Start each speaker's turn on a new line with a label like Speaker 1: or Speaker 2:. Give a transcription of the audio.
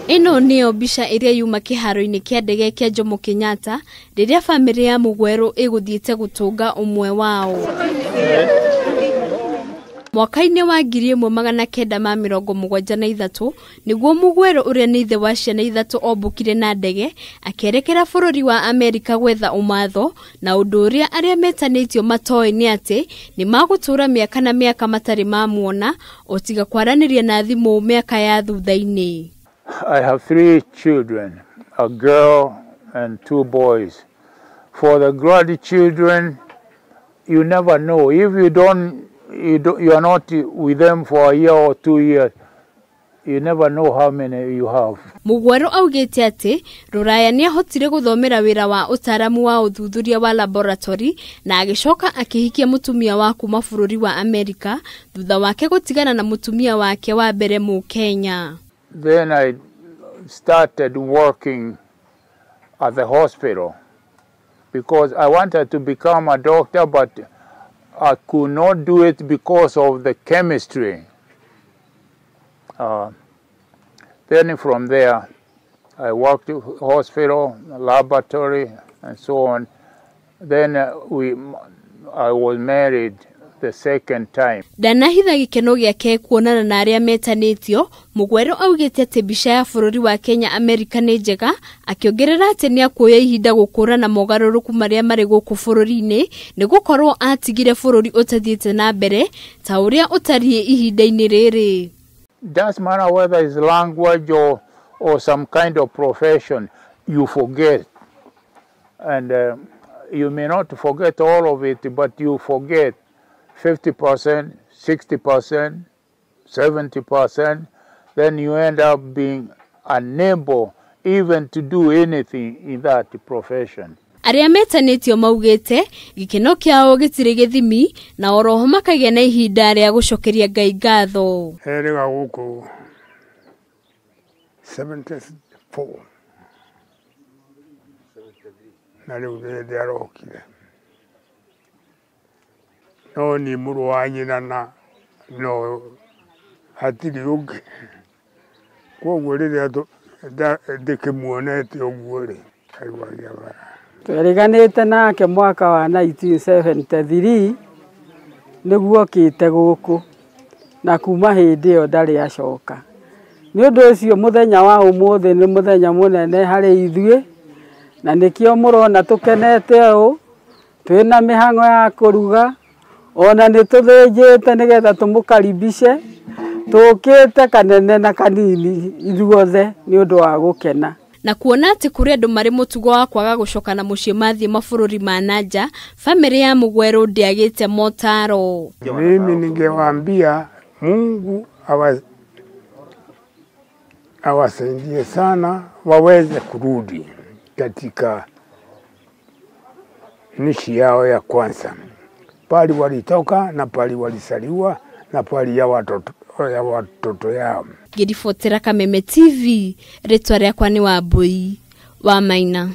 Speaker 1: Ĩno nĩyo mbica ĩrĩa yuma kĩharo-inĩ kĩa ndege kĩa Jomo Kenyatta rĩrĩa bamĩrĩ ya Mugweru ĩgũthiĩte gũtũnga ũmwe wao. Mwaka-inĩ wa 1973 nĩguo Mugweru ũrĩa nĩ ithe wa ciana ithatũ ombũkire na ndege akĩerekera bũrũri wa Amerika gwetha ũmatho, na ũndũ ũrĩa arĩa metanĩtio matoĩ nĩ atĩ nĩ magũtũũra mĩaka na mĩaka matarĩ mamuona o tiga kwaranĩria na thimũ mĩaka ya thutha-inĩ.
Speaker 2: I have 3 children, a girl and 2 boys. For the grandchildren, you never know. If you don't, you are not with them for a year or 2 years, you never know how many you have.
Speaker 1: Mugweru augĩte atĩ Rũraya nĩahotire gũthomera wĩra wa ũtaaramu wa ũthuthuria wa laboratory na agĩcoka akĩhikia mũtumia wa kuma bũrũri wa Amerika thutha wake gũtigana na mũtumia wake wa mbere Mũkenya.
Speaker 2: Then I started working at the hospital because I wanted to become a doctor, but I could not do it because of the chemistry. Then from there, I worked at hospital, laboratory, and so on. Then I was married the second time.
Speaker 1: Ndanahitha gĩkeno gĩake kuonana na arĩa metanĩtio. Mugweru augĩte atĩ mbica ya bũrũri wa Kenya Amerika nĩ njega, akĩongerera atĩ nĩakuoya ihinda gũkũrana mogarũrũku marĩa marĩ gũkũ bũrũri-inĩ nĩ gũkorwo atigire bũrũri ũtathiĩte na mbere ta ũrĩa ũtariĩ ihinda-inĩ rĩrĩ.
Speaker 2: Doesn't matter whether it's language or some kind of profession, you forget. And you may not forget all of it, but you forget 50%, 60%, 70%, then you end up being unable even to do anything in that profession.
Speaker 1: Arĩa metanĩtio maugĩte gĩkeno kĩao gĩtirĩ gĩthimi na oroho makagĩa na ihinda rĩa gũcokeria Ngai ngatho.
Speaker 3: Erĩga gũkũ 74 na rĩu nĩ arokire. No ni mũrũ wa nyina na no hatirĩ ũngĩ, koguo rĩrĩa ndĩkĩmuonete ũguo rĩ aiguagia bara.
Speaker 4: Tweriganĩte nake mwaka wa 1973 nĩguo okĩte gũkũ na kuma hĩndĩ ĩyo ndarĩ acoka. Nĩ ũndũ ũcio mũthenya wa ũmũthĩ nĩ mũthenya mũnene harĩ ithuĩ na nĩkĩo mũrona tũkenete ũũ, twĩna mĩhang'o ya kũruga ona nĩ tũthĩnjĩte nĩgetha tũmũkaribishe, tũkĩte kanene na kanini ithuothe nĩ ũndũ wa gũkena.
Speaker 1: Na kuona atĩ kũrĩ andũ marĩ mũtugo wa kwaga gũcoka na mũciĩ mathiĩ mabũrũri ma nanja, bamĩrĩ ya Mugweru ndĩagĩte motaro.
Speaker 3: Mimi ningewaambia Mungu awasaidie sana waweze kurudi katika nishi yao ya kwanza, pali walitoka na pali walisaliwa na pali ya watoto yao.
Speaker 1: Ngĩribotera Kameme TV, rĩtwa rĩakwa nĩ Wambui wa Maina.